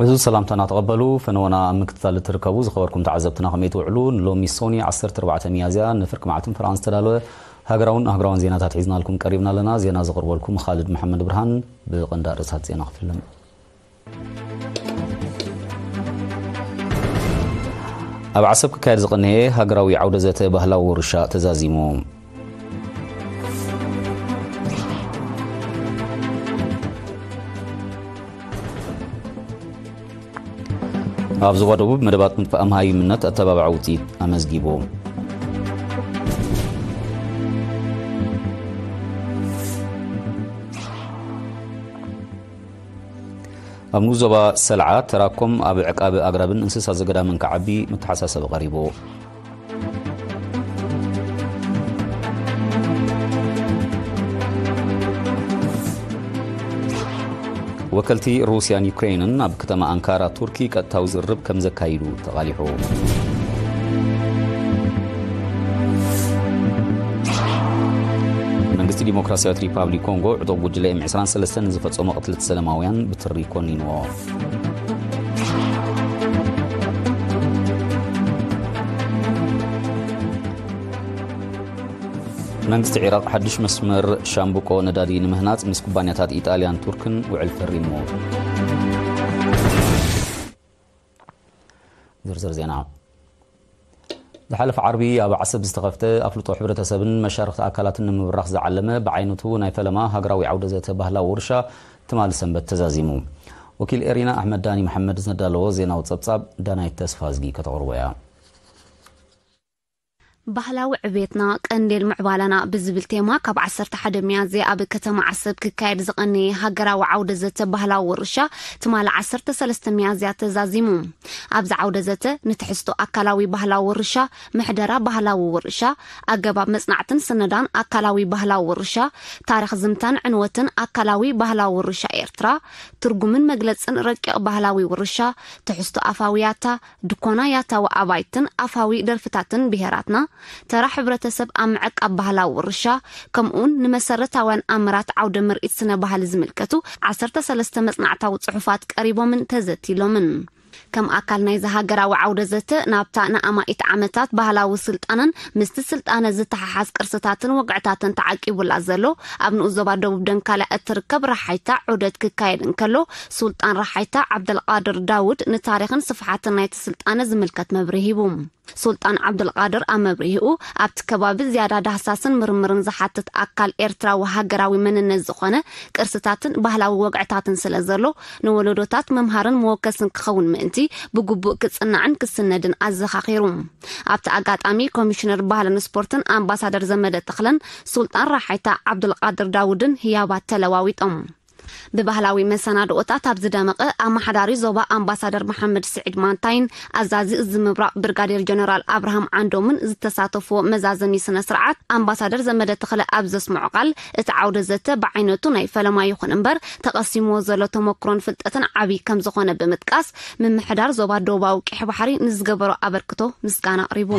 ዕዙዝ ሰላምታና ተቐበሉ። ፈነወና ኣብ ምክትታል እትርከቡ ዝኸበርኩም ተዓዘብትና ከመይ ትውዕሉ? ንሎሚ ሶኒ ዓሰርተ ኣርባዕተ ሚያዝያ ንፍርቂ መዓልቲ ፍራንስ ዝተዳለወ ሃገራውን ኣህጉራውን ዜናታት ሒዝናልኩም ቀሪብና ኣለና። ዜና ዘቕርበልኩም ኻልድ መሓመድ ብርሃን። ብቐንዲ ኣርእስታት ዜና ክፍልን። ኣብ ዓሰብ ክካየድ ዝቐነየ ሃገራዊ ዓውደ ዘተ ባህላዊ ውርሻ ተዛዚሙ። ኣብ ዞባ ደቡብ መደባት ምጥፋእ መሃይምነት ኣተባባዒ ውፅኢት ኣመዝጊቡ። ኣብ ንኡስ ዞባ ሰልዓ ተራኮም ኣብ ዕቃቢ ኣግራብን እንስሳ ዘገዳምን ክዓቢ መተሓሳሰቢ ቀሪቡ። ወከልቲ ሩስያን ዩክሬንን ኣብ ከተማ ኣንካራ ቱርኪ ቀጥታዊ ዝርርብ ከም ዘካይዱ ተቓሊሑ። መንግስቲ ዲሞክራሲያዊት ሪፓብሊክ ኮንጎ ዕጡቕ ጉጅለ ኤም ዕስራን ሰለስተን ንዝፈጸሞ ቅትለት ሰላማውያን ብትሪ ኮኒንዎ። መንግስቲ ዒራቕ ሓድሽ መስመር ሻምብቆ ነዳዲ ንምህናጽ ምስ ኩባንያታት ኢጣልያን ቱርክን ውዕል ፈሪሙ። ዝርዝር ዜና። ዝሓለፈ ዓርቢ ኣብ ዓሰብ ዝተኸፍተ ኣፍልጦ ሕብረተሰብን መሻርኽቲ ኣካላትን ንምብራኽ ዝዓለመ ብዓይነቱ ናይ ፈለማ ሃገራዊ ዓውደ ዘተ ባህላዊ ውርሻ ትማሊ ሰንበት ተዛዚሙ። ወኪል ኤሪና ኣሕመድ ዳኒ መሓመድ ዘዳለዎ ዜናዊ ጸብጻብ ዳናይት ተስፋዝጊ ከተቕርቦ እያ። ባህላዊ ዕቤትና ቀንዴል ምዕባለና ብዝብል ቴማ ካብ ዓሰርተ ሓደ ሚያዝያ ኣብ ከተማ ዓሰብ ክካየድ ዝቐነየ ሃገራዊ ዓውደ ዘተ ባህላዊ ውርሻ ትማሊ ዓሰርተ ሰለስተ ሚያዝያ ተዛዚሙ። ኣብዚ ዓውደ ዘተ ንትሕዝቶ ኣካላዊ ባህላዊ ውርሻ፣ ምሕደራ ባህላዊ ውርሻ፣ ኣገባብ መጽናዕትን ስነዳን ኣካላዊ ባህላዊ ውርሻ፣ ታሪኽ ዝምታን ዕንወትን ኣካላዊ ባህላዊ ውርሻ ኤርትራ፣ ትርጉምን መግለጽን ረቂቕ ባህላዊ ውርሻ፣ ትሕዝቶ ኣፋዊ ያታ፣ ድኮና ያታዊ ኣባይትን ኣፋዊ ደርፍታትን ብሄራትና፣ ተራ ሕብረተሰብ ኣብ ምዕቃብ ባህላዊ ውርሻ፣ ከምኡውን ንመሰረታውያን ኣምራት ዓውደ ምርኢት ስነ ባህሊ ዝምልከቱ ዓሰርተ ሰለስተ መጽናዕታዊ ጽሑፋት ቀሪቦምን ተዘቲሎምን። ከም ኣካል ናይዚ ሃገራዊ ዓውደ ዘተ፣ ናብታ ንኣማኢት ዓመታት ባህላዊ ስልጣነን ምስቲ ስልጣነ ዝተሓሓዝ ቅርስታትን ወግዕታትን ተዓቂቡላ ዘሎ ኣብ ንኡስ ዞባ ደቡብ ደንካላ እትርከብ ራሓይታ ዑደት ክካየድ እንከሎ፣ ሱልጣን ራሓይታ ዓብደልቃድር ዳውድ ንታሪኽን ስፍሓትን ናይቲ ስልጣነ ዝምልከት መብርሂ ሂቡ። ሱልጣን ዓብደልቃድር ኣብ መብርሂኡ፣ ኣብቲ ከባቢ ዝያዳ ዳህሳስን ምርምርን ዝሓትት ኣካል ኤርትራዊ ሃገራዊ መንነት ዝኾነ ቅርስታትን ባህላዊ ወግዕታትን ስለ ዘሎ፣ ንወለዶታት መምሃርን መወከስን ክኸውን ምእንቲ ብግቡእ ክጽናዕን ክስነድን ኣዘኻኺሩ። ኣብቲ ኣጋጣሚ ኮሚሽነር ባህልን ስፖርትን ኣምባሳደር ዘመደ ተኽለን ሱልጣን ራሓይታ ዓብዱልቃድር ዳውድን ህያባት ተለዋዊጦም። ብባህላዊ መሰናድኦታት ኣብ ዝደመቐ ኣመሓዳሪ ዞባ ኣምባሳደር መሓመድ ስዒድ ማንታይን ኣዛዚ እዚ ምብራቕ ብርጋዴር ጀነራል ኣብርሃም ዓንዶምን ዝተሳተፍዎ መዛዘሚ ስነ ስርዓት ኣምባሳደር ዘመደ ተኽለ ኣብ ዘስምዖ ቃል፣ እቲ ዓውደ ዘተ ብዓይነቱ ናይ ፈለማ ይኹን እምበር ተቐሲምዎ ዘሎ ተመክሮን ፍልጠትን ዓብዪ ከም ዝኾነ ብምጥቃስ፣ ምምሕዳር ዞባ ደቡባዊ ቀይሕ ባሕሪ ንዝገበሮ ኣበርክቶ ምስጋና ኣቕሪቡ።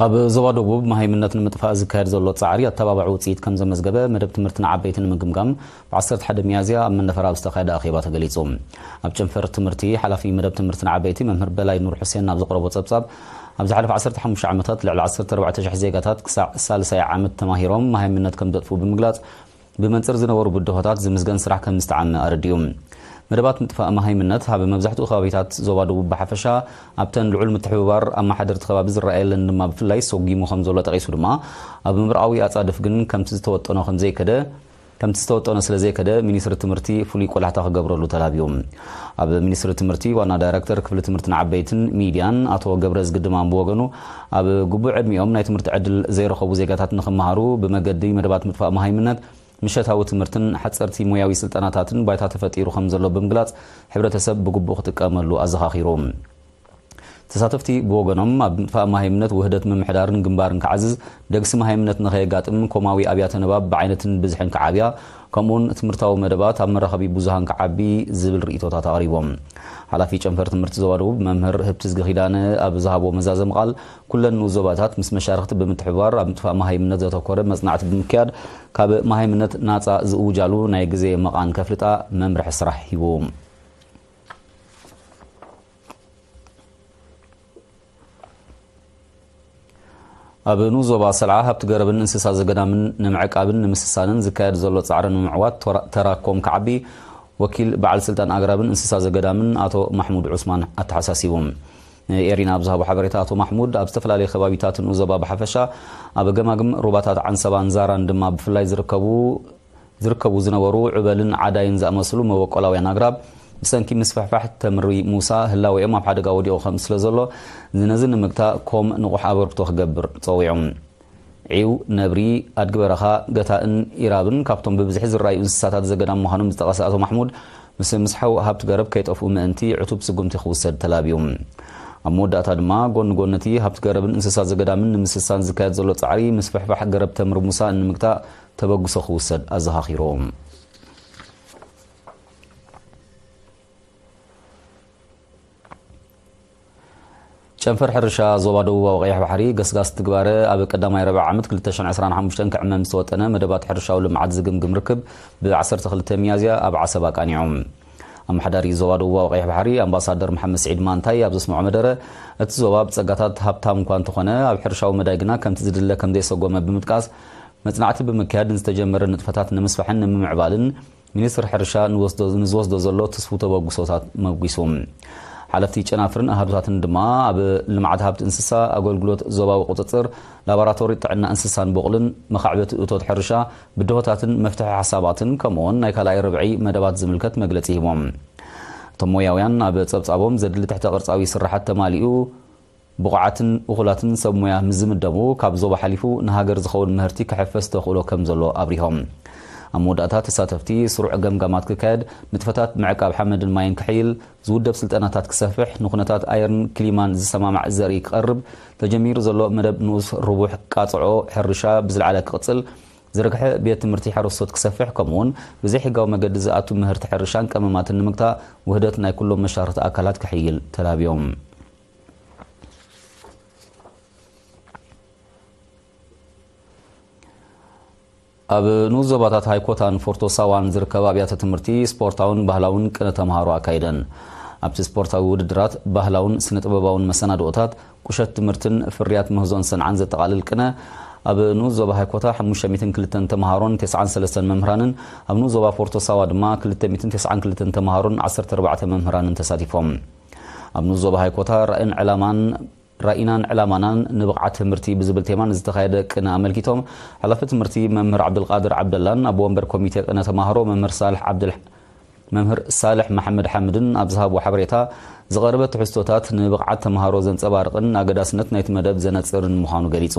ኣብ ዞባ ደቡብ መሃይምነት ንምጥፋእ ዝካየድ ዘሎ ጻዕሪ ኣተባባዒ ውጽኢት ከም ዘመዝገበ መደብ ትምህርቲ ንዓበይቲ ንምግምጋም ብ ዓሰርተ ሓደ ሚያዝያ ኣብ መንደፈራ ኣብ ዝተኻየደ ኣኼባ ተገሊጹ። ኣብ ጨንፈር ትምህርቲ ሓላፊ መደብ ትምህርቲ ንዓበይቲ መምህር በላይ ኑር ሑሴን ኣብ ዘቕረቦ ጸብጻብ፣ ኣብ ዝሓለፈ ዓሰርተ ሓሙሽተ ዓመታት ልዕሊ ዓሰርተ ኣርባዕተ ሽሕ ዜጋታት ክሳዕ ሳልሳይ ዓመት ተማሂሮም መሃይምነት ከም ዘጥፍኡ ብምግላጽ፣ ብመንጽር ዝነበሩ ብድሆታት ዝምስገን ስራሕ ከም ዝተዓመ ኣረዲኡ። መደባት ምጥፋእ መሃይምነት ኣብ መብዛሕትኡ ከባቢታት ዞባ ደቡብ ብሓፈሻ፣ ኣብተን ልዑል ምትሕብባር ኣመሓደርቲ ከባቢ ዝረኣየለን ድማ ብፍላይ ሰጒሙ ከም ዘሎ ጠቒሱ ድማ፣ ኣብ ምብራቓዊ ኣጻድፍ ግን ከምቲ ዝተወጠኖ ከም ዘይከደ፣ ከምቲ ዝተወጠኖ ስለ ዘይከደ፣ ሚኒስትሪ ትምህርቲ ፍሉይ ቆላሕታ ክገብረሉ ተላብዩ። ኣብ ሚኒስትሪ ትምህርቲ ዋና ዳይረክተር ክፍሊ ትምህርቲ ንዓበይትን ሚድያን ኣቶ ገብረ ዝግድማን ብወገኑ፣ ኣብ ግቡእ ዕድሚኦም ናይ ትምህርቲ ዕድል ዘይረኸቡ ዜጋታት ንኽመሃሩ ብመገዲ መደባት ምጥፋእ መሃይምነት፣ ምሸታዊ ትምህርትን ሓጸርቲ ሞያዊ ስልጠናታትን ባይታ ተፈጢሩ ከም ዘሎ ብምግላጽ፣ ሕብረተሰብ ብግቡእ ክጥቀመሉ ኣዘኻኺሩ። ተሳተፍቲ ብወገኖም፣ ኣብ ምጥፋእ መሃይምነት ውህደት ምምሕዳርን ግንባርን ክዓዝዝ፣ ደግሲ መሃይምነት ንኸየጋጥም ኮማዊ ኣብያተ ንባብ ብዓይነትን ብዝሕን ክዓብያ፣ ከምኡውን ትምህርታዊ መደባት ኣብ መራኸቢ ብዙሃን ክዓቢ ዝብል ርእይቶታት ኣቕሪቦም። ሓላፊ ጨንፈር ትምህርቲ ዞባ ደቡብ መምህር ህብትዝጊ ኪዳነ ኣብ ዝሃቦ መዛዘሚ ቃል፣ ኩለን ንኡስ ዞባታት ምስ መሻርኽቲ ብምትሕብባር ኣብ ምጥፋእ መሃይምነት ዘተኮረ መጽናዕቲ ብምክያድ፣ ካብ መሃይምነት ናጻ ዝእውጃሉ ናይ ግዜ መቓን ከፍልጣ መምርሒ ስራሕ ሂቡ። ኣብ ንኡስ ዞባ ሰልዓ ሃብቲ ገረብን እንስሳ ዘገዳምን ንምዕቃብን ንምስሳንን ዝካየድ ዘሎ ጻዕሪ ንምዕዋት ተራ-፣ ተራ ኮም ክዓቢ ወኪል በዓል ስልጣን ኣግራብን እንስሳ ዘገዳምን ኣቶ ማሕሙድ ዑስማን ኣተሓሳሲቡ። ንኤሪና ኣብ ዝሃቦ ሓበሬታ ኣቶ ማሕሙድ፣ ኣብ ዝተፈላለዩ ከባቢታት ንኡስ ዞባ ብሓፈሻ፣ ኣብ ገማግም ሩባታት ዓንሰባን ዛራን ድማ ብፍላይ ዝርከቡ ዝርከቡ ዝነበሩ ዑበልን ዓዳይን ዝኣመሰሉ መበቆላውያን ኣግራብ ብሰንኪ ምስፍሕፋሕ ተምሪ ሙሳ ህላዌኦም ኣብ ሓደጋ ወዲቑ ከም ስለ ዘሎ፣ ነዚ ንምግታእ ኮም ንቑሕ ኣበርክቶ ክገብር ጸዊዑ። ዒው፣ ነብሪ፣ ኣድጊ በረኻ፣ ገታእን ኢራብን ካብቶም ብብዝሒ ዝረኣዩ እንስሳታት ዘገዳም ምዃኖም ዝጠቐሰ ኣቶ ማሕሙድ፣ ምስ ምስሓው ሃብቲ ገረብ ከይጠፍኡ ምእንቲ ዕቱብ ስጉምቲ ክውሰድ ተላብዩ። ኣብ መወዳእታ ድማ፣ ጎኒ ጎኒ እቲ ሃብቲ ገረብን እንስሳ ዘገዳምን ንምስሳን ዝካየድ ዘሎ ጻዕሪ፣ ምስፍሕፋሕ ገረብ ተምሪ ሙሳ ንምግታእ ተበግሶ ክውሰድ ኣዘኻኺሩ። ጨንፈር ሕርሻ ዞባ ደቡባዊ ቀይሕ ባሕሪ፣ ገስጋስ ትግባረ ኣብ ቀዳማይ ረብዓ ዓመት ክልተ ሽሕን ዕስራን ሓሙሽተን ክዕመም ዝተወጠነ መደባት ሕርሻዊ ልምዓት ዝግምግም ርክብ ብ ዓሰርተ ክልተ ሚያዝያ ኣብ ዓሰብ ኣቃኒዑ። ኣመሓዳሪ ዞባ ደቡባዊ ቀይሕ ባሕሪ ኣምባሳደር መሓመድ ስዒድ ማንታይ ኣብ ዘስምዖ መደረ፣ እቲ ዞባ ብጸጋታት ሃብታም እኳ እንተኾነ፣ ኣብ ሕርሻዊ መዳይ ግና ከምቲ ዝድለ ከም ዘይሰጎመ ብምጥቃስ፣ መጽናዕቲ ብምክያድ ንዝተጀመረ ንጥፈታት ንምስፋሕን ንምምዕባልን ሚኒስትሪ ሕርሻ ንወስዶ-፣ ንዝወስዶ ዘሎ ትስፉ ተበግሶታት መጒሱ። ሓለፍቲ ጨናፍርን ኣሃዱታትን ድማ ኣብ ልምዓት ሃብቲ እንስሳ፣ ኣገልግሎት ዞባዊ ቁጽጽር፣ ላቦራቶሪ ጥዕና እንስሳን ቦቕልን፣ መኻዕበቲ እቶት ሕርሻ፣ ብድሆታትን መፍትሒ ሓሳባትን፣ ከምኡውን ናይ ካልኣይ ርብዒ መደባት ዝምልከት መግለጺ ሂቦም። እቶም ሞያውያን ኣብ ጸብጻቦም፣ ዘድሊ ትሕተ ቅርጻዊ ስራሓት ተማሊኡ፣ ብቑዓትን እኹላትን ሰብ ሞያ ምስ ዝምደቡ፣ ካብ ዞባ ሓሊፉ ንሃገር ዝኸውን ምህርቲ ክሕፈስ ተኽእሎ ከም ዘሎ ኣብሪሆም። ኣብ መወዳእታ፣ ተሳተፍቲ ስሩዕ ገምጋማት ክካየድ፣ ንጥፈታት ምዕቃብ ሓመድን ማይን ክሕይል፣ ዝውደብ ስልጠናታት ክሰፍሕ፣ ንኩነታት ኣየርን ክሊማን ዝሰማማዕ ዘርኢ ክቐርብ፣ ተጀሚሩ ዘሎ መደብ ንኡስ ርቡሕ ቃጽዖ ሕርሻ ብዝለዓለ ክቕጽል፣ ዝርግሐ ቤት ትምህርቲ ሓረስቶት ክሰፍሕ፣ ከምኡውን ብዘይሕጋዊ መገዲ ዝኣቱ ምህርቲ ሕርሻን ቀመማትን ንምግታእ፣ ውህደት ናይ ኩሎም መሻርኽቲ ኣካላት ክሕይል ተላብዮም። ኣብ ንኡስ ዞባታት ሃይኮታን ፎርቶ ሳዋን ዝርከባ ኣብያተ ትምህርቲ ስፖርታውን ባህላውን ቅነ ተምሃሮ ኣካይደን። ኣብቲ ስፖርታዊ ውድድራት፣ ባህላውን ስነ ጥበባውን መሰናድኦታት፣ ቁሸት ትምህርትን ፍርያት ምህዞን ሰንዓን ዘጠቓልል ቅነ፣ ኣብ ንኡስ ዞባ ሃይኮታ ሓሙሽተ ሚእትን ክልተን ተምሃሮን ተስዓን ሰለስተን መምህራንን፣ ኣብ ንኡስ ዞባ ፎርቶ ሳዋ ድማ ክልተ ሚእትን ተስዓን ክልተን ተምሃሮን ዓሰርተ ኣርባዕተ መምህራንን ተሳቲፎም። ኣብ ንኡስ ዞባ ሃይኮታ ራእን ዕላማን ራኢናን ዕላማናን ንብቕዓት ትምህርቲ ብዝብል ቴማ ንዝተኻየደ ቅነ ኣመልኪቶም፣ ሓላፊ ትምህርቲ መምህር ዓብዱልቃድር ዓብደላን ኣቦ ወንበር ኮሚቴ ቅነ ተማሃሮ መምህር ሳልሕ ዓብደል-፣ መምህር ሳልሕ መሓመድ ሓምድን ኣብ ዝሃብዎ ሓበሬታ፣ ዝቐረበ ትሕዝቶታት ንብቕዓት ተምሃሮ ዘንጸባርቕን ኣገዳስነት ናይቲ መደብ ዘነጽርን ምዃኑ ገሊጹ።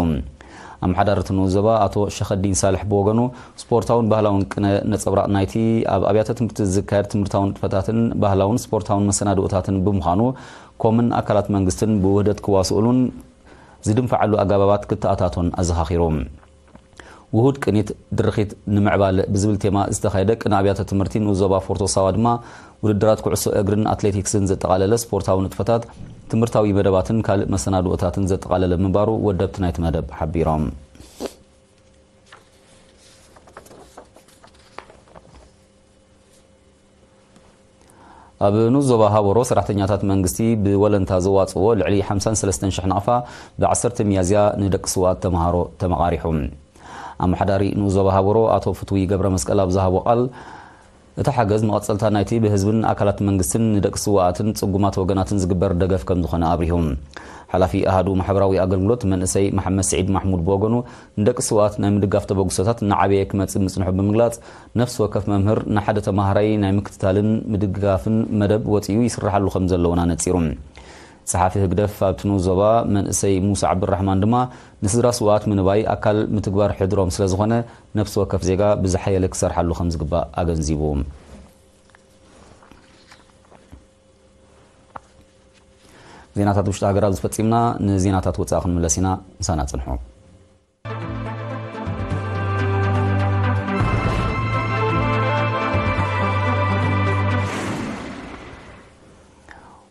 ኣመሓዳሪ እቲ ንኡስ ዞባ ኣቶ ሸኸዲን ሳልሕ ብወገኑ፣ ስፖርታውን ባህላውን ቅነ ነጸብራቕ ናይቲ ኣብ ኣብያተ ትምህርቲ ዝካየድ ትምህርታዊ ንጥፈታትን ባህላውን ስፖርታውን መሰናድኦታትን ብምዃኑ፣ ኮምን ኣካላት መንግስትን ብውህደት ክዋስኡሉን ዝድንፍዓሉ ኣገባባት ክተኣታቶን ኣዘኻኺሩ። ውሁድ ቅኒት ድርኺት ንምዕባለ ብዝብል ቴማ ዝተኻየደ ቅነ ኣብያተ ትምህርቲ ንኡስ ዞባ ፎርቶ ሳዋ ድማ፣ ውድድራት ኩዕሶ እግርን ኣትሌቲክስን ዘጠቓለለ ስፖርታዊ ንጥፈታት፣ ትምህርታዊ መደባትን ካልእ መሰናድኦታትን ዘጠቓለለ ምንባሩ ወደብቲ ናይቲ መደብ ሓቢሮም። ኣብ ንኡስ ዞባ ሃበሮ፣ ሰራሕተኛታት መንግስቲ ብወለንታ ዘዋጽዎ ልዕሊ ሓምሳን ሰለስተን ሽሕ ናቕፋ፣ ብ ዓሰርተ ሚያዝያ ንደቂ ስውኣት ተምሃሮ ተመቓሪሑ። ኣመሓዳሪ ንኡስ ዞባ ሃበሮ ኣቶ ፍትዊ ገብረ መስቀል ኣብ ዝሃቦ ቃል፣ እቲ ሓገዝ መቐጸልታ ናይቲ ብህዝብን ኣካላት መንግስትን ንደቂ ስውኣትን ጽጉማት ወገናትን ዝግበር ደገፍ ከም ዝኾነ ኣብሪሁ። ሓላፊ ኣሃዱ ማሕበራዊ ኣገልግሎት መንእሰይ መሓመድ ስዒድ ማሕሙድ ብወገኑ፣ ንደቂ ስውኣት ናይ ምድጋፍ ተበግሶታት እናዓበየ ክመጽእ ምጽንሑ ብምግላጽ፣ ነፍሲ ወከፍ መምህር ንሓደ ተማሃራይ ናይ ምክትታልን ምድግጋፍን መደብ ወጺኡ ይስርሓሉ ከም ዘሎ እውን ኣነጺሩ። ጸሓፊ ህግደፍ ኣብቲ ንኡስ ዞባ መንእሰይ ሙሳ ዓብዱራሕማን ድማ፣ ንስድራ ስውኣት ምንባይ ኣካል ምትግባር ሕድሮም ስለ ዝኾነ፣ ነፍሲ ወከፍ ዜጋ ብዝሓየለ ክሰርሓሉ ከም ዝግባእ ኣገንዚቡ። ዜናታት ውሽጢ ሃገር ኣብዚ ፈጺምና። ንዜናታት ወጻኢ ክንምለስ ኢና። ምሳና ጽንሑ።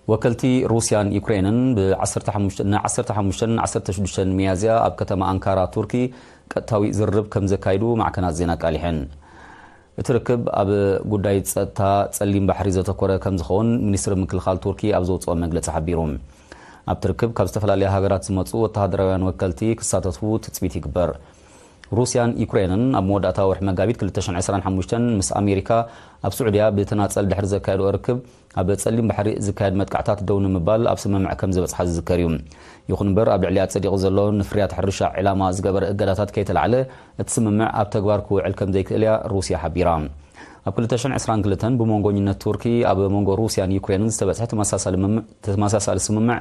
ወከልቲ ሩስያን ዩክሬንን ብ15፣ ን15ን 16ን ሚያዝያ ኣብ ከተማ ኣንካራ ቱርኪ ቀጥታዊ ዝርርብ ከም ዘካይዱ ማዕከናት ዜና ኣቃሊሐን። እቲ ርክብ ኣብ ጉዳይ ጸጥታ ጸሊም ባሕሪ ዘተኮረ ከም ዝኸውን ሚኒስትሪ ምክልኻል ቱርኪ ኣብ ዘውጽኦ መግለጺ ሓቢሩ። ኣብቲ ርክብ ካብ ዝተፈላለያ ሃገራት ዝመጹ ወተሃደራውያን ወከልቲ ክሳተፉ ትጽቢት ይግበር። ሩስያን ዩክሬንን ኣብ መወዳእታ ወርሒ መጋቢት ክልተ ሽሕን ዕስራን ሓሙሽተን ምስ ኣሜሪካ ኣብ ስዑድያ ብተናጸል ድሕሪ ዘካየድኦ ርክብ፣ ኣብ ጸሊም ባሕሪ ዝካየድ መጥቃዕታት ደው ንምባል ኣብ ስምምዕ ከም ዝበጽሓ ዝዝከር እዩ። ይኹን እምበር፣ ኣብ ልዕሊኣ ጸዲቑ ዘሎ ንፍርያት ሕርሻ ዕላማ ዝገበረ እገዳታት ከይተላዕለ፣ እቲ ስምምዕ ኣብ ተግባር ክውዕል ከም ዘይክእል እያ ሩስያ ሓቢራ። ኣብ ክልተ ሽሕን ዕስራን ክልተን ብመንጎኝነት ቱርኪ ኣብ መንጎ ሩስያን ዩክሬንን ዝተበጽሐ ተመሳሳሊ ምም-፣ ተመሳሳሊ ስምምዕ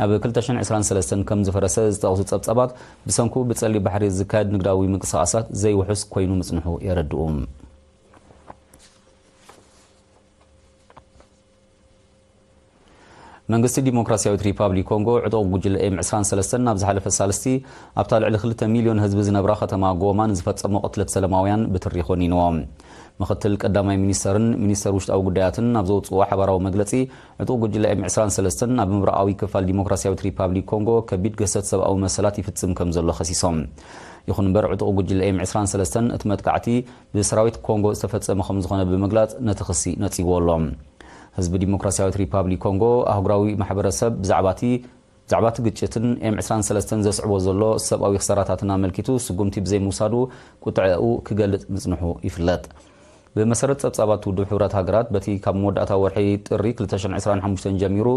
ኣብ ክልተ ሽሕን ዕስራን ሰለስተን ከም ዝፈረሰ ዝጠቕሱ ጸብጻባት፣ ብሰንኩ ብጸሊም ባሕሪ ዝካየድ ንግዳዊ ምንቅስቓሳት ዘይውሑስ ኮይኑ ምጽንሑ የረድኡ። መንግስቲ ዲሞክራሲያዊት ሪፓብሊክ ኮንጎ ዕጡቕ ጉጅለ ኤም ዕስራን ሰለስተን ኣብ ዝሓለፈ ሳልስቲ ኣብታ ልዕሊ ክልተ ሚልዮን ህዝቢ ዝነብራ ከተማ ጎማ ንዝፈጸሞ ቅትለት ሰላማውያን ብትሪ ኮኒንዎ። ምኽትል ቀዳማይ ሚኒስተርን ሚኒስተር ውሽጣዊ ጉዳያትን ኣብ ዘውጽእዎ ሓባራዊ መግለጺ፣ ዕጡቕ ጉጅለ ኤም ዕስራን ሰለስተን ኣብ ምብራቓዊ ክፋል ዲሞክራሲያዊት ሪፓብሊክ ኮንጎ ከቢድ ግህሰት ሰብኣዊ መሰላት ይፍጽም ከም ዘሎ ከሲሶም። ይኹን እምበር፣ ዕጡቕ ጉጅለ ኤም ዕስራን ሰለስተን እቲ መጥቃዕቲ ብሰራዊት ኮንጎ ዝተፈጸመ ከም ዝኾነ ብምግላጽ፣ ነቲ ክሲ ነጺግዎ ኣሎ። ህዝቢ ዲሞክራሲያዊት ሪፓብሊክ ኮንጎ፣ ኣህጉራዊ ማሕበረሰብ ብዛዕባ እቲ፣ ብዛዕባ እቲ ግጭትን ኤም ዕስራን ሰለስተን ዘስዕቦ ዘሎ ሰብኣዊ ክሳራታትን ኣመልኪቱ ስጉምቲ ብዘይምውሳዱ ቁጥዐኡ ክገልጽ ምጽንሑ ይፍለጥ። ብመሰረት ጸብጻባት ውድብ ሕቡራት ሃገራት፣ በቲ ካብ መወዳእታ ወርሒ ጥሪ ክልተ ሽሕን ዕስራን ሓሙሽተን ጀሚሩ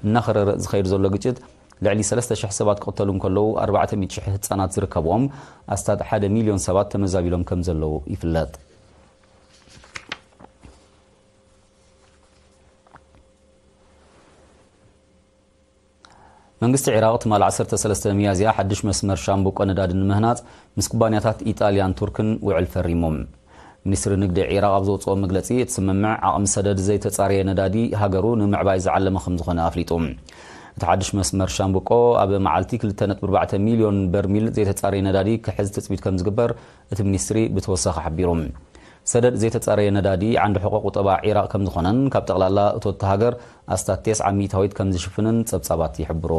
እናኸረረ ዝኸይድ ዘሎ ግጭት፣ ልዕሊ ሰለስተ ሽሕ ሰባት ክቕተሉ እንከለዉ፣ ኣርባዕተ ሚእቲ ሽሕ ህጻናት ዝርከብዎም ኣስታት ሓደ ሚልዮን ሰባት ተመዛቢሎም ከም ዘለዉ ይፍለጥ። መንግስቲ ዒራቕ ትማል ዓሰርተ ሰለስተ ሚያዝያ ሓድሽ መስመር ሻምብቆ ነዳዲ ንምህናጽ ምስ ኩባንያታት ኢጣልያን ቱርክን ውዕል ፈሪሙ። ሚኒስትሪ ንግዲ ዒራቕ ኣብ ዘውጽኦ መግለጺ፣ እቲ ስምምዕ ዓቕሚ ሰደድ ዘይተጻረየ ነዳዲ ሃገሩ ንምዕባይ ዝዓለመ ከም ዝኾነ ኣፍሊጡ። እቲ ሓድሽ መስመር ሻምብቆ ኣብ መዓልቲ ክልተ ነጥቢ ኣርባዕተ ሚልዮን በርሚል ዘይተጻረየ ነዳዲ ክሕዝ ትጽቢት ከም ዝግበር እቲ ሚኒስትሪ ብተወሳኺ ሓቢሩ። ሰደድ ዘይተጻረየ ነዳዲ ዓንዲ ሕቖ ቁጠባ ዒራቕ ከም ዝኾነን ካብ ጠቕላላ እቶት እታ ሃገር ኣስታት ተስዓ ሚእታዊት ከም ዝሽፍንን ጸብጻባት ይሕብሩ።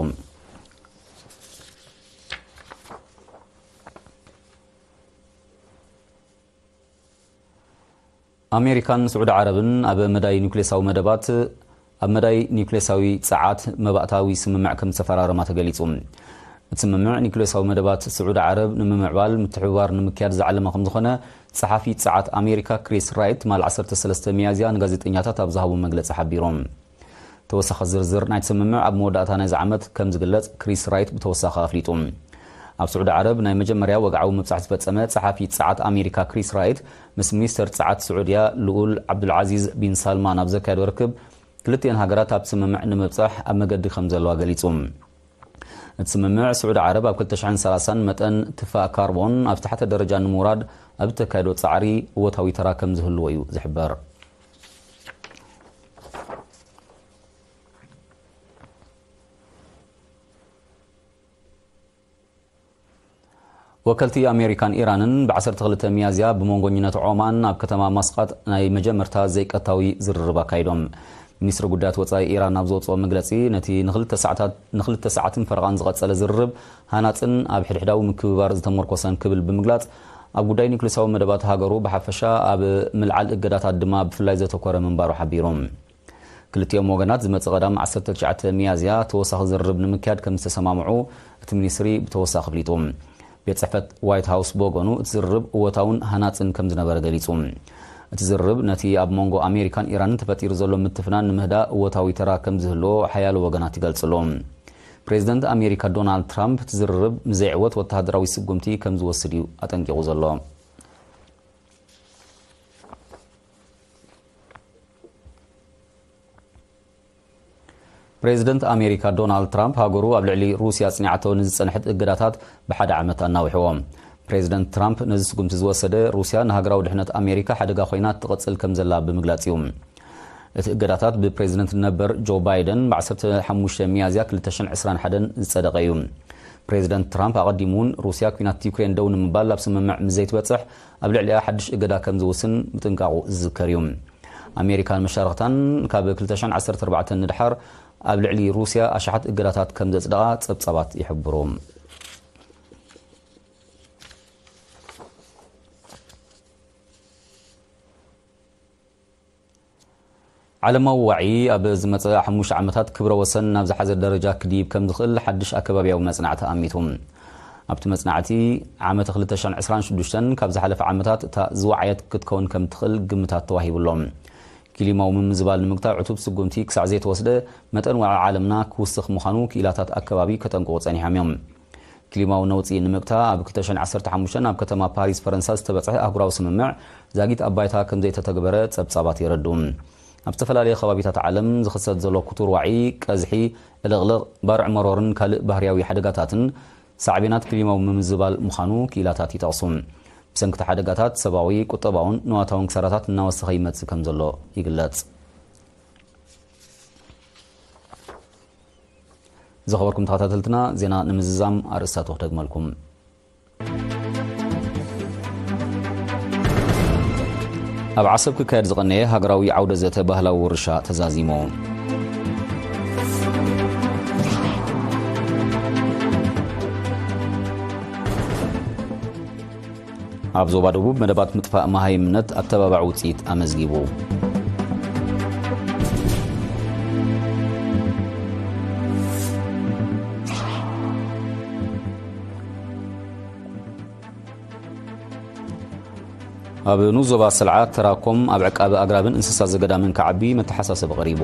ኣሜሪካን ስዑዲ ዓረብን ኣብ መዳይ ኒውክሌሳዊ መደባት፣ ኣብ መዳይ ኒውክሌሳዊ ጸዓት መባእታዊ ስምምዕ ከም ዝተፈራረማ ተገሊጹ። እቲ ስምምዕ ኒውክሌሳዊ መደባት ስዑዲ ዓረብ ንምምዕባል ምትሕብባር ንምክያድ ዝዓለመ ከም ዝኾነ ጸሓፊ ጸዓት ኣሜሪካ ክሪስ ራይት ትማል ዓሰርተ ሰለስተ ሚያዝያ ንጋዜጠኛታት ኣብ ዝሃቦ መግለጺ ሓቢሮም። ተወሳኺ ዝርዝር ናይቲ ስምምዕ ኣብ መወዳእታ ናይዚ ዓመት ከም ዝግለጽ ክሪስ ራይት ብተወሳኺ ኣፍሊጡ። ኣብ ስዑዲ ዓረብ ናይ መጀመርያ ወግዓዊ ምብጻሕ ዝፈጸመ ጸሓፊ ጸዓት ኣሜሪካ ክሪስ ራይት ምስ ሚኒስተር ጸዓት ስዑድያ ልኡል ዓብዱልዓዚዝ ቢን ሳልማን ኣብ ዘካየዶ ርክብ፣ ክልቲኤን ሃገራት ኣብ ስምምዕ ንምብጻሕ ኣብ መገዲ ከም ዘለዋ ገሊጹ። እቲ ስምምዕ፣ ስዑዲ ዓረብ ኣብ ክልተ ሽሕን ሰላሳን መጠን ትፋእ ካርቦን ኣብ ዝታሕተ ደረጃ ንምውራድ ኣብ እተካየዶ ጻዕሪ እወታዊ ተራ ከም ዝህልዎ እዩ ዝሕበር። ወከልቲ ኣሜሪካን ኢራንን ብ ዓሰርተ ክልተ ሚያዝያ ብመንጎኝነት ዖማን ኣብ ከተማ ማስቃጥ ናይ መጀመርታ ዘይቀጥታዊ ዝርርብ ኣካይዶም። ሚኒስትሪ ጉዳያት ወጻኢ ኢራን ኣብ ዘውጽኦ መግለጺ፣ ነቲ ንኽልተ ሰዓታት፣ ንኽልተ ሰዓትን ፈረቓን ዝቐጸለ ዝርርብ ሃናጽን ኣብ ሕድሕዳዊ ምክብባር ዝተመርኮሰን ክብል ብምግላጽ፣ ኣብ ጉዳይ ኒውክሌሳዊ መደባት ሃገሩ ብሓፈሻ፣ ኣብ ምልዓል እገዳታት ድማ ብፍላይ ዘተኮረ ምንባሩ ሓቢሩ። ክልቲኦም ወገናት ዝመጽእ ቀዳም ዓሰርተ ትሽዓተ ሚያዝያ ተወሳኺ ዝርርብ ንምክያድ ከም ዝተሰማምዑ እቲ ሚኒስትሪ ብተወሳኺ ኣፍሊጡ። ቤት ጽሕፈት ዋይት ሃውስ ብወገኑ፣ እቲ ዝርርብ እወታውን ሃናጽን ከም ዝነበረ ገሊጹ። እቲ ዝርርብ ነቲ ኣብ መንጎ ኣሜሪካን ኢራንን ተፈጢሩ ዘሎ ምትፍናን ንምህዳእ እወታዊ ተራ ከም ዝህልዎ ሓያሎ ወገናት ይገልጽ ኣሎ። ፕሬዚደንት ኣሜሪካ ዶናልድ ትራምፕ፣ እቲ ዝርርብ ንዘይዕወት ወተሃደራዊ ስጉምቲ ከም ዝወስድ እዩ ኣጠንቂቑ ዘሎ። ፕሬዚደንት ኣሜሪካ ዶናልድ ትራምፕ፣ ሃገሩ ኣብ ልዕሊ ሩስያ ኣጽኒዓቶ ንዝጸንሐት እገዳታት ብሓደ ዓመት ኣናዊሕዎ። ፕሬዚደንት ትራምፕ ነዚ ስጉምቲ ዝወሰደ፣ ሩስያ ንሃገራዊ ድሕነት ኣሜሪካ ሓደጋ ኮይና ትቕጽል ከም ዘላ ብምግላጽ እዩ። እቲ እገዳታት ብፕሬዝደንት ነበር ጆ ባይደን ብ ዓሰርተ ሓሙሽተ ሚያዝያ ክልተ ሽሕን ዕስራን ሓደን ዝጸደቐ እዩ። ፕሬዝደንት ትራምፕ ኣቐዲሙ እውን ሩስያ ኲናት ዩክሬን ደው ንምባል ኣብ ስምምዕ ምስ ዘይትበጽሕ ኣብ ልዕሊኣ ሓድሽ እገዳ ከም ዝውስን ምጥንቃቑ ዝዝከር እዩ። ኣሜሪካን መሻርኽታን ካብ ክልተ ሽሕን ዓሰርተ ኣርባዕተን ንድሓር ኣብ ልዕሊ ሩስያ ኣሽሓት እገዳታት ከም ዘጽደቓ ጸብጻባት ይሕብሩ። ዓለማዊ ዋዒ ኣብ ዝመጸ ሓሙሽተ ዓመታት ክብረ ወሰን ናብ ዝሓዘ ደረጃ ክድይብ ከም ዝኽእል ሓድሽ ኣከባብያዊ መጽናዕቲ ኣሚቱ። ኣብቲ መጽናዕቲ ዓመተ ክልተ ሽሕን ዕስራን ሽዱሽተን ካብ ዝሓለፈ ዓመታት እታ ዝወዓየት ክትከውን ከም ትኽእል ግምታት ተዋሂቡ ኣሎ። ክሊማዊ ምምዝባል ንምግታእ ዕቱብ ስጉምቲ ክሳዕ ዘይተወስደ መጠን ዋዒ ዓለምና ክውስኽ ምዃኑ ክኢላታት ኣከባቢ ከጠንቅቑ ጸኒሖም እዮም። ክሊማዊ ነውጺ ንምግታ ኣብ ክልተ ሽሕን ዓሰርተ ሓሙሽተን ኣብ ከተማ ፓሪስ ፈረንሳ ዝተበጽሐ ኣህጉራዊ ስምምዕ ዛጊት ኣብ ባይታ ከም ዘይተተግበረ ጸብጻባት የረድኡ። ኣብ ዝተፈላለዩ ከባቢታት ዓለም ዝኽሰት ዘሎ ክቱር ዋዒ፣ ቀዝሒ፣ ዕልቕልቕ፣ ባርዕ መሮርን ካልእ ባህርያዊ ሓደጋታትን ሳዕቤናት ክሊማዊ ምምዝባል ምዃኑ ክኢላታት ይጠቕሱ። ብሰንኪ እቲ ሓደጋታት ሰብኣዊ፣ ቁጠባውን ንዋታውን ክሳራታት እናወሰኸ ይመጽእ ከም ዘሎ ይግለጽ። ዝኸበርኩም ተኸታተልትና፣ ዜና ንምዝዛም ኣርእስታቱ ክደግመልኩም። ኣብ ዓሰብ ክካየድ ዝቐነየ ሃገራዊ ዓውደ ዘተ ባህላዊ ውርሻ ተዛዚሙ። ኣብ ዞባ ደቡብ መደባት ምጥፋእ መሃይምነት ኣተባባዒ ውፅኢት ኣመዝጊቡ። ኣብ ንኡስ ዞባ ሰልዓ ተራኮም ኣብ ዕቃበ ኣግራብን እንስሳ ዘገዳምን ክዓቢ መተሓሳሰቢ ቀሪቡ።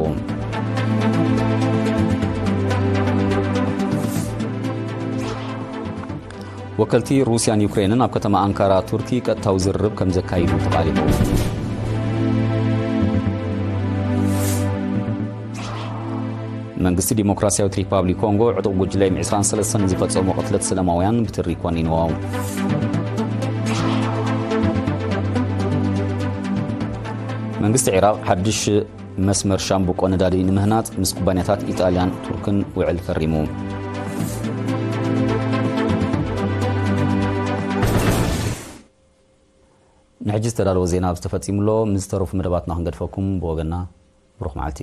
ወከልቲ ሩስያን ዩክሬንን ኣብ ከተማ ኣንካራ ቱርኪ ቀጥታዊ ዝርርብ ከም ዘካይዱ ተቓሊሑ። መንግስቲ ዲሞክራሲያዊት ሪፓብሊክ ኮንጎ ዕጡቕ ጉጅለ ኤም ዕስራን ሰለስተን ዝፈጸሞ ቅትለት ሰላማውያን ብትሪ ኮኒንዎ። መንግስቲ ዒራቕ ሓድሽ መስመር ሻምብቆ ነዳዲ ንምህናጽ ምስ ኩባንያታት ኢጣልያን ቱርክን ውዕል ፈሪሙ። ንሕጂ ዝተዳለወ ዜና ኣብዚ ተፈጺሙ ኣሎ። ምስ ዝተረፉ መደባትና ክንገድፈኩም ብወገንና ብሩኽ መዓልቲ።